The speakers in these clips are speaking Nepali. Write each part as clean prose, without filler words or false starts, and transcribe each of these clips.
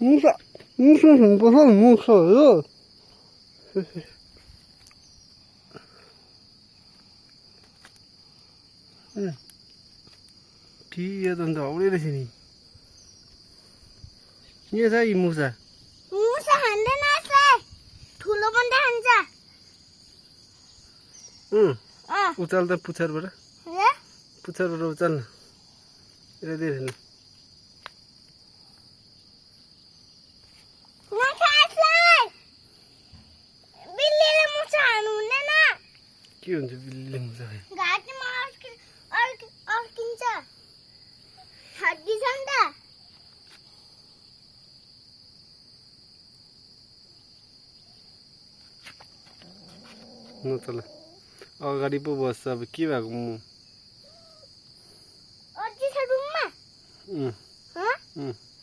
Musa, musa sing pasal musa yo. Dia त आउँदै रहेछ नि यहाँ छ यी मुसा मुसा हान्दैन यसलाई ठुलो पनि हान्छ उचाल त पुच्छरबाट उचाल न यता दे हेर्नु बिल्लीले मुसा हान्नु हुँदैन के हुन्छ बिल्लीले मुसा घाँटीमा अड्किन्छ हड्डी छ नि त न तल अगाडि पो बस्छ अब के भएको म अझै छ रुममा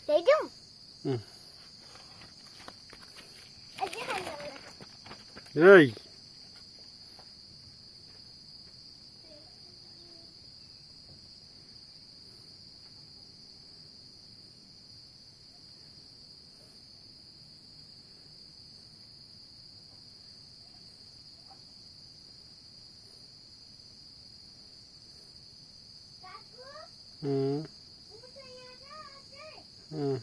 ल्याइदिउँ अझै खानु ए Mm.